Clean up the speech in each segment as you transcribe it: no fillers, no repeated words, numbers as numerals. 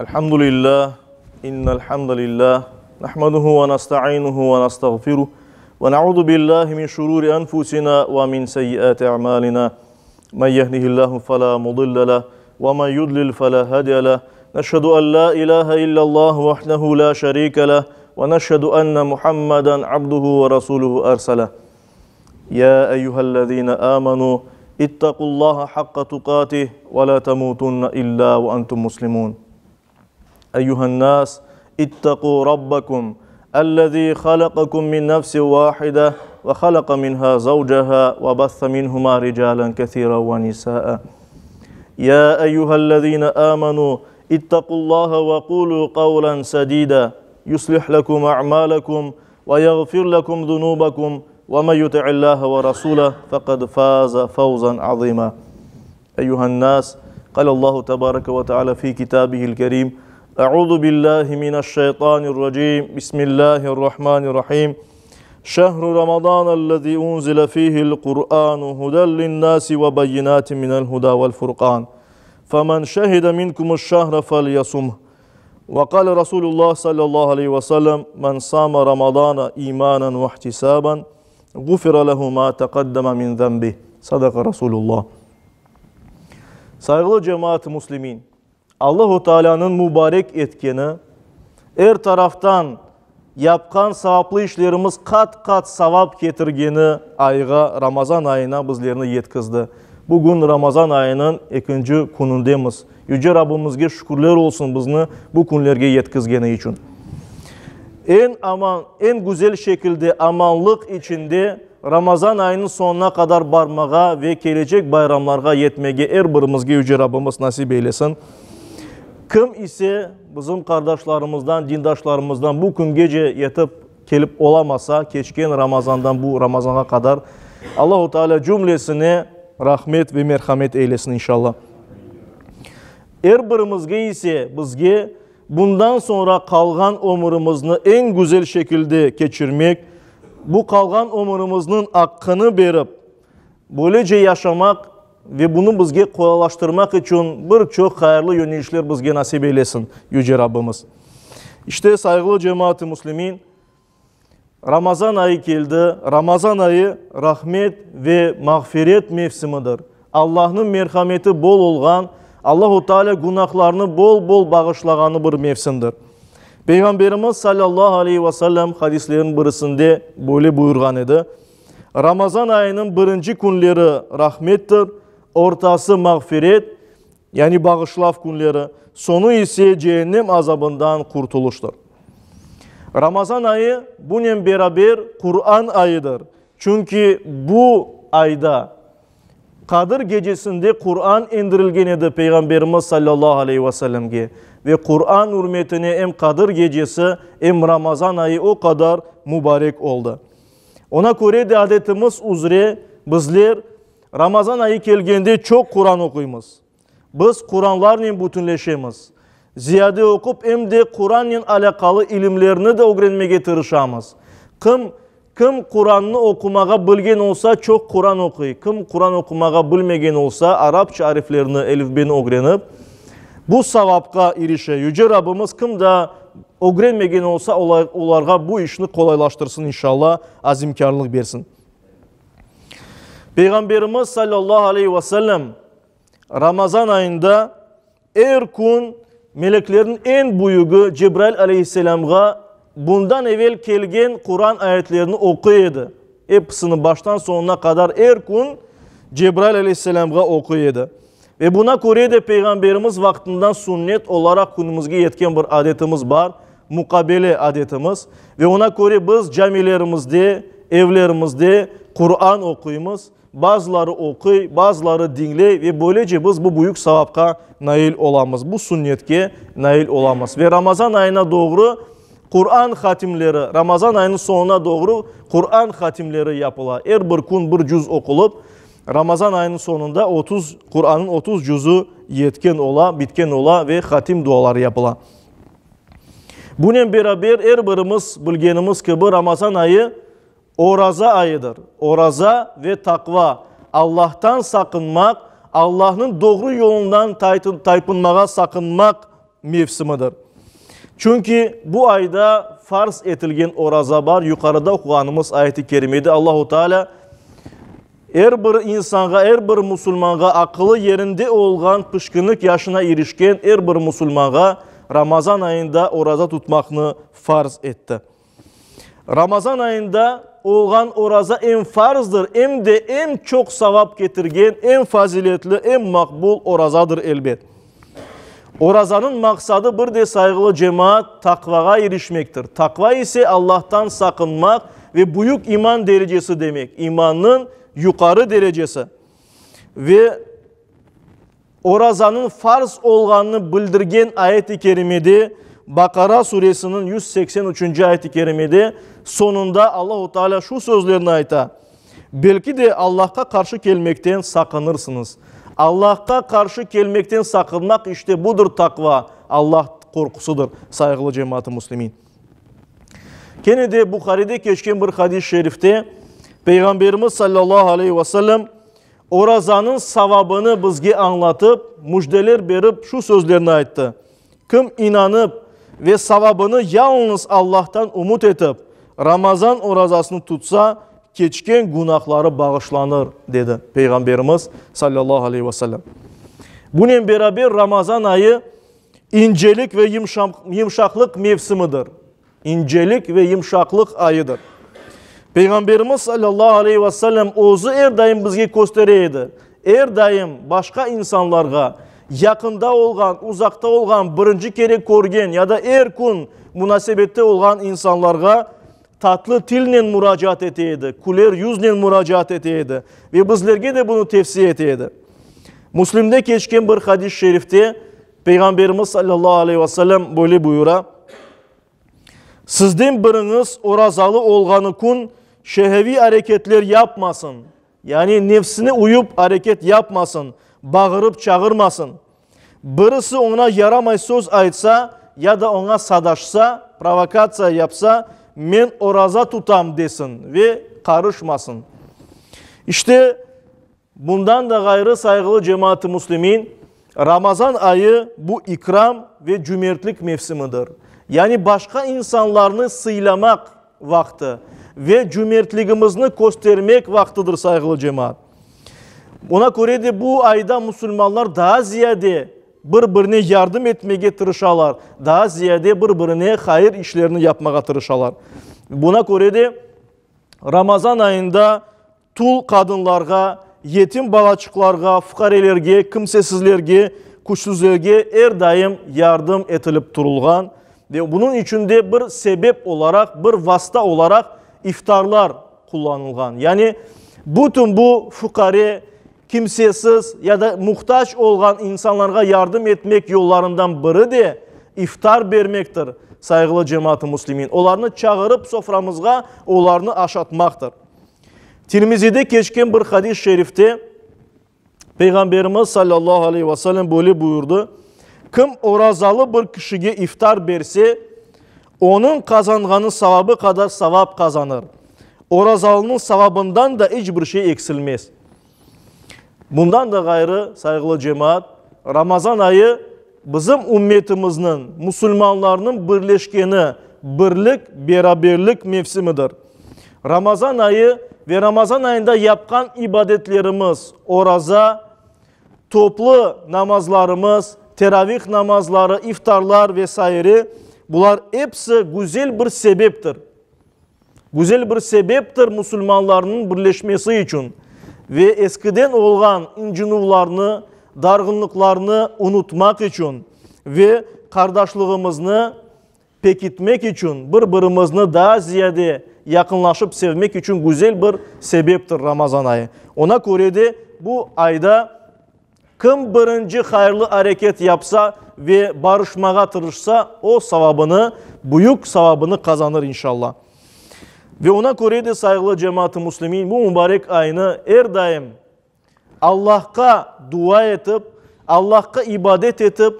الحمد لله إن الحمد لله نحمده ونستعينه ونستغفره ونعوذ بالله من شرور أنفسنا ومن سيئات أعمالنا من يهده الله فلا مضل له ومن يضلل فلا هادي له نشهد أن لا إله إلا الله وحده لا شريك له ونشهد أن محمدا عبده ورسوله أرسله يا أيها الذين آمنوا اتقوا الله حق تقاته ولا تموتن إلا وأنتم مسلمون أيها الناس اتقوا ربكم الذي خلقكم من نفس واحدة وخلق منها زوجها وبث منهما رجالا كثيرا ونساء يا أيها الذين آمنوا اتقوا الله وقولوا قولا سديدا يصلح لكم أعمالكم ويغفر لكم ذنوبكم ومن يطع الله ورسوله فقد فاز فوزا عظيما أيها الناس قال الله تبارك وتعالى في كتابه الكريم أعوذ بالله من الشيطان الرجيم بسم الله الرحمن الرحيم شهر رمضان الذي أنزل فيه القرآن هدى للناس وبينات من الهدى والفرقان فمن شهد منكم الشهر فليصمه وقال رسول الله صلى الله عليه وسلم من صام رمضان إيمانا واحتسابا غفر له ما تقدم من ذنبه صدق رسول الله Sayğılı cemaat-ı muslimin, Allahu Tealânıñ mubarek etkeni, er taraftan yapqan savaplı işlerimiz qat-qat savap ketirgeni ayğa, Ramazan ayına bizlerni yetkizdi. Bugün Ramazan ayınıñ ekinci künündemiz. Yüce Rabbimizge şükürler olsun bizni bu künlerge yetkizgeni içün. Eñ aman, eñ güzel şekilde amanlıq içinde Ramazan ayınıñ soñuna qadar barmağa ve kelecek bayramlarğa yetmege er birimizge Yüce Rabbimiz nasip eylesin. Kim ise bizim qardaşlarımızdan, dindaşlarımızdan bu küngece yetip kelip olamasa, keçken Ramazandan bu Ramazanğa qadar Allahu Teala cümlesine rahmet ve merhamet eylesin inşallah. Er birimizge ise bizge Bundan soñra qalğan ömürimizni eñ güzel şekilde keçirmek, bu qalğan ömürimizniñ aqqını berip, böylece yaşamaq ve bunı bizge qolaylaştırmaq içün bir çoq hayırlı yönelişler bizge nasip eylesin Yüce Rabbimiz. İşte, sayğılı cemaat-ı müslimin, Ramazan ayı keldi. Ramazan ayı rahmet ve mağfiret mevsimidir. Allahnıñ merhameti bol olğan, Allahu Teala günahlarnı bol-bol bağışlağanı bir mevsimdir. Peyğamberimiz salâllahu aleyhi ve sellem hadisleriniñ birisinde böyle buyurğan edi, Ramazan ayınıñ birinci künleri rahmettir, ortası mağfiret, yani bağışlav künleri, soñu ise ceennem azabından qurtulıştır. Ramazan ayı bunen beraber Quran ayıdır, çünki bu ayda Qadir gecesinde Quran endirilgen edi Peyğamberimiz sallallahu aleyhi ve sellemge ve Quran ürmetine em Qadir gecesi, em Ramazan ayı o qadar mübarek oldı. Ona köre de adetimiz üzre bizler Ramazan ayı kelgende çoq Quran oquymız. Biz Quranlarnen bütünleşemiz. Ziyade oqup, em de Qurannen alâqalı ilimlerni de ögrenmege tırışamız. Kim, kim Qurannı oqumağa bilgen olsa, çoq Quran oquy. Kim Quran oqumağa bilmegen olsa, arapça ariflerni, elifbeni ögrenip, bu savapqa irişe. Yüce Rabbimiz kim daa ögrenmegen olsa, olarğa bu işni qolaylaştırsın, inşallah, azimkârlıq bersin. Peyğamberimiz sallallahu aleyhi ve sellem Ramazan ayında er kün meleklerniñ eñ büyügi Cebrail aleyhisselamğa bundan evel kelgen Quran ayetlerini oquy edi. Episini baştan soñuna qadar er kün Cebrail aleyhisselamğa oquy edi. Ve buna köre de Peyğamberimiz vaqtından sünnet olaraq künümizge yetken bir adetimiz bar, muqabele adetimiz. Ve ona köre biz camilerimizde, evlerimizde Quran oquymız, bazıları oquy, bazıları diñley ve böylece biz bu büyük savapqa nail olamız, bu sünnetke nail olamız. Ve Ramazan ayına doğru Quran hatimleri, Ramazan ayınıñ soñuna doğru Quran hatimleri yapıla. Er bir kün bir cüz oqulıp, Ramazan ayınıñ soñunda 30, Qurannıñ 30 cüzü yetken ola, bitken ola ve hatim duaları yapıla. Bunen beraber er birimiz bilgenimiz kibi Ramazan ayı oraza ayıdır. Oraza ve taqva, Allahtan saqınmaq, Allahnıñ doğru yolundan taypınmağa saqınmaq. mevsimidir. Çünki bu ayda farz etilgen oraza bar, yuqarıda oquğanımız ayet-i kerimede Allahu Teala er bir insanğa, er bir musulmanğa, aqılı yerinde olğan, pişkinlik yaşına irişken er bir musulmanğa Ramazan ayında oraza tutmaqnı farz etti. Ramazan ayında olğan oraza em farzdır, em de eñ çoq savap ketirgen, eñ faziletli, eñ maqbul orazadır, elbet. Orazanıñ maqsadı bir de, sayğılı cemaat, taqvağa irişmektir. Taqva ise Allahtan saqınmaq ve büyük iman derecesi demek, imannıñ yuqarı derecesi. Ve Orazanıñ farz olğanını bildirgen ayet-i kerimede, Baqara suresiniñ 183-nci ayet-i kerimede, soñunda Allahu Teala şu sözlerni ayta, Belki de Allahqa qarşı kelmekten saqınırsıñız. Allahqa qarşı kelmekten saqınmaq, işte budır taqva, Allah qorqusıdır, sayğılı cemaat-ı müslimin. Kene de Buharide keçken bir hadis-i şerifte Peyğamberimiz sallallahu aleyhi ve sellem Orazanıñ savabını bizge añlatıp, müjdeler berip şu sözlerni ayttı, Kim inanıp ve savabını yalıñız Allahtan ümüt etip, Ramazan orazasını tutsa, keçken günahları bağışlanır, dedi Peyğamberimiz, salâllahu aleyhi ve sellem. Bunen beraber Ramazan ayı incelik ve yımşaqlıq mevsimidir. İncelik ve yımşaqlıq ayıdır. Peyğamberimiz sallallahu aleyhi ve sellem özü er daim bizge köstere edi. Er daim başqa insanlarğa, yaqında olğan, uzaqta olğan, birinci kere körgen ya da er kün munasebette olğan insanlarğa tatlı tilnen muracaat ete edi, küler yüznen muracaat ete edi ve bizlerge de bunı tevsiye ete edi. Müslimde keçken bir hadis-i şerifte Peyğamberimiz sallallahu aleyhi ve sellem böyle buyura, Sizden biriñiz orazalı olğanı kün şeheviy areketler yapmasın, yani nefsine uyıp areket yapmasın, bağırıp çağırmasın. Birisi oña yaramay söz aytsa ya da oña sadaşsa, provokatsiya yapsa, men oraza tutam desin ve qarışmasın. İşte, Bundan da ğayrı, sayğılı cemaat-ı müslimin, Ramazan ayı bu ikram ve cümertlik mevsimidir. Yani başqa insanlarnı sıylamaq vaqtı ve cümertligimizni köstermek vaqtıdır, sayğılı cemaat. Buna köre de bu ayda musulmanlar daa ziyade bir-birine yardım etmege tırışalar, daa ziyade bir-birine hayır işlerni yapmağa tırışalar. Buna köre de Ramazan ayında Tul qadınlarğa, yetim balaçıqlarğa, fuqarelerge, kimsesizlerge, küçsüzlerge er daim yardım etilip turulğan ve bunıñ içün de bir sebep olaraq, bir vasta olaraq iftarlar qullanılğan. Yani bütün bu fuqare, kimsesiz ya da muhtac olğan insanlarğa yardım etmek yollarından biri de iftar bermektir, sayğılı cemaat-ı müslimin. Olarnı çağırıp soframızğa, olarnı aşatmaqtır. Tirmizide keçken bir hadis-i şerifte Peyğamberimiz sallallahu aleyhi ve sellem böyle buyurdı, Kim orazalı bir kişige iftar berse, onıñ qazanğanı savabı qadar savap qazanır. Orazalınıñ savabından da iç bir şey eksilmez. Bundan da ğayrı, sayğılı cemaat, Ramazan ayı bizim ümmetimizniñ, musulmanlarnıñ birleşkeni, birlik, beraberlik mevsimidir. Ramazan ayı ve Ramazan ayında yapqan ibadetlerimiz, oraza, toplu namazlarımız, teravih namazları, iftarlar ve saire, bular episi güzel bir sebeptir. Güzel bir sebeptir musulmanlarnıñ birleşmesi içün ve eskiden olğan incınuvlarnı, darğınlıqlarnı unutmaq içün ve qardaşlığımıznı pekitmek içün, bir-birimizni daa ziyade yaqınlaşıp sevmek içün güzel bir sebeptir Ramazan ayı. Ona köre de bu ayda kim birinci hayırlı areket yapsa ve barışmağa tırışsa, o savabını, büyük savabını qazanır inşallah. Ve ona köre de, sayğılı cemaat-ı müslimin, bu mübarek aynı er daim Allahqa dua etip, Allahqa ibadet etip,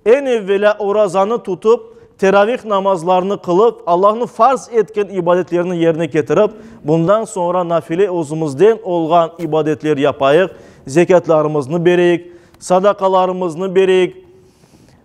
eñ evvelâ orazanı tutıp, teravih namazlarını qılıp, Allahnıñ farz etken ibadetlerini yerine ketirip, bundan soñra nafile özümizden olğan ibadetler yapayıq, zekâtlarımıznı bereyik, sadaqalarımıznı bereyik.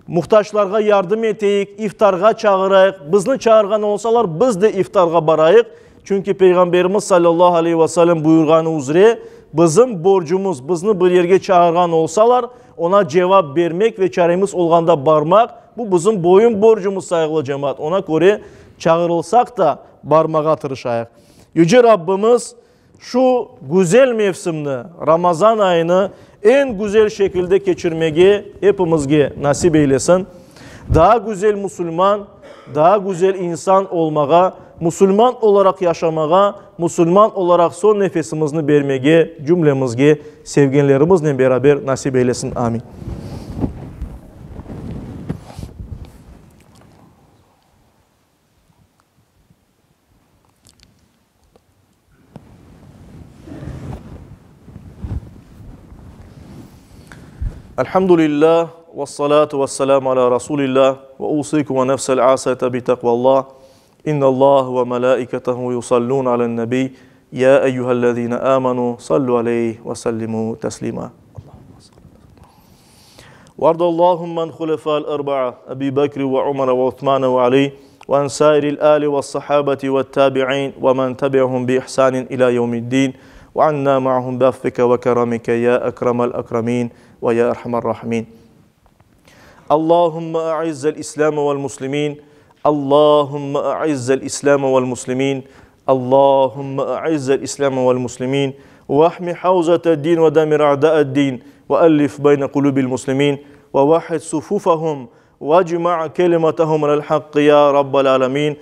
Muhtaçlarğa yardım eteyik, iftarğa çağırayıq. Bizni çağırğan olsalar, biz de iftarğa barayıq. Çünki Peyğamberimiz salâllahu aleyhi ve sellem buyurğanı üzre, bizim borcumız, bizni bir yerge çağırğan olsalar, oña cevap bermek ve çaremiz olğanda barmaq, bu bizim boyun borcumız, sayğılı cemaat. Oña köre, çağırılsaq da, barmağa tırışayıq. Yüce Rabbimiz Şu güzel mevsimni, Ramazan ayını eñ güzel şekilde keçirmege epimizge nasip eylesin. Daa güzel musulman, daa güzel insan olmağa, musulman olaraq yaşamağa, musulman olaraq soñ nefesimizni bermege cümlemizge sevgenlerimiznen beraber nasip eylesin. Amin. Elhamdülillah, vessalatu vesselamu ala Rasulillah, ve usikum ve nefsel asete bi takvallah. İnnallah ve melaiketehu yusallun alen nebi. Ya eyyühellezine amenu sallu aleyh ve sellimu teslima. وارض اللهم عن خلفاء الأربعة أبي بكر وعمر وعثمان وعلي وعن سائر الآل والصحابة والتابعين ومن تبعهم بإحسان إلى يوم الدين وعنا معهم بعفوك وكرمك يا أكرم الأكرمين ويا أرحم الراحمين اللهم أعز الإسلام والمسلمين اللهم أعز الإسلام والمسلمين اللهم أعز الإسلام والمسلمين واحمي حوزة الدين ودمر أعداء الدين وألف بين قلوب المسلمين ووحد صفوفهم واجمع كلمتهم على الحق يا رب العالمين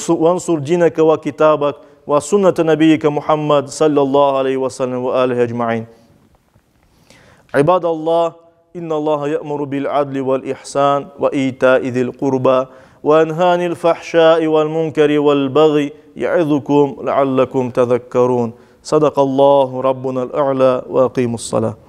وانصر دينك وكتابك وسنة نبيك محمد صلى الله عليه وسلم وآله أجمعين عباد الله إن الله يأمر بالعدل والإحسان وإيتاء ذي القربى وينهى عن الفحشاء والمنكر والبغي يعظكم لعلكم تذكرون صدق الله ربنا الأعلى وأقيموا الصلاة.